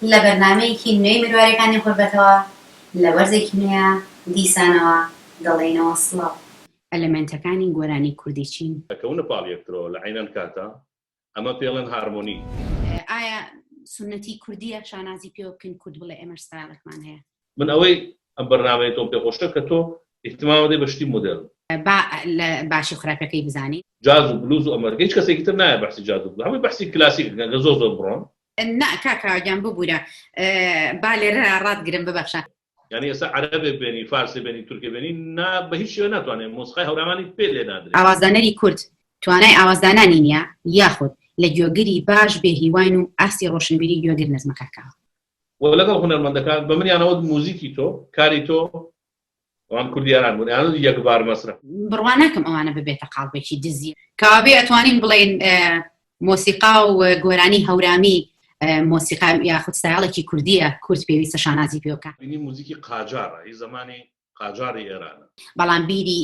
لە بەرنامەیەکی نوێی مروارەکانی غوربەتەوە لە وەرزێکی نوێیا دیسانەوە دەڵێینەوە سڵاو. ئەلەمێنتەکانی گۆرانی کوردی چین؟ دەکەونە پاڵ یەکترەوە لە عەینەن کاتا، ئەمە پێڵێن هارمۆنی. ئایا سوننەتی کوردییە شانازی پێوە بکەین کورد بڵێ ئێمەش ستایڵێکمان هەیە؟ من ئەوەی ئەم بەرنامەیە تۆم پێ خۆشە کە تۆ ئیهتمام ئەدەی بە شتی مۆدێرن. با لە باشی و خراپیەکەی بزانین. جاز و بلوز و ئەمەریکا هیچ کەسێکی تر نایە بەحسی جاز و بلوز هەمووی بەحسی کلاسیک ئەکەن گەر زۆر زۆر بڕۆن. نا کاکە گیان ببورە با لێرە ڕاتگرم ببەخشە. یانی ئێستا عەرەبێک بێنی فارسێ بێنی تورکێ بێنی نا بە هیچ شێوە ناتوانێ مۆسیقای هەورامانی پێ لێ نادرێ. ئاوازدانەری کورد توانای ئاوازدانانی نیە یاخود لە گوێگری باش بێ هیواین و ئاستی ڕۆشنبیری گوێگر نزمە کاکاوە. وە لەگەڵ هونەرمەندەکان بە منیان ئەوت موزیکی تۆ کاری تۆ ئەوان کوردیاران بوون یان یەک بار مەسرەف. بڕوا ناکەم ئەوانە ببێتە قاڵبێکی دزی. کەوابێ ئەتوانین بڵێین مۆسیقا و گۆرانی هەورامی مۆسیقا یاخود ستایڵێکی کوردیە کورد پێویستە شانازی پێ بکا. بینی موزیکی قاجاڕە هی زەمانی قاجاڕی ئێرانە. بەڵام بیری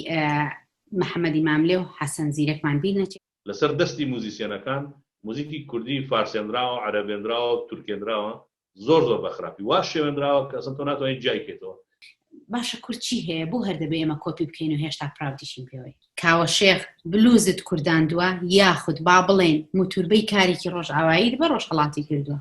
محەمەدی ماملێ و حەسەن زیرەکمان بیر نەچێ. لەسەر دەستی موزیسیەنەکان موزیکی کوردی فارسێنراوە، عەرەبێنراوە، تورکێنراوە، زۆر زۆر بە خراپی وا شێوێنراوە کە ئەسڵەن تۆ ناتوانیت جیای کەیتەوە. باشە کورد چی هەیە بۆ هەر دەبێ ئێمە کۆپی بکەین و هێشتا proud یشین پێوەی؟ کاوە شێخ بلوزت کورداندووە یاخود با بڵێین موتوربەی کارێکی ڕۆژئاواییت بە ڕۆژهەڵاتی کردووە؟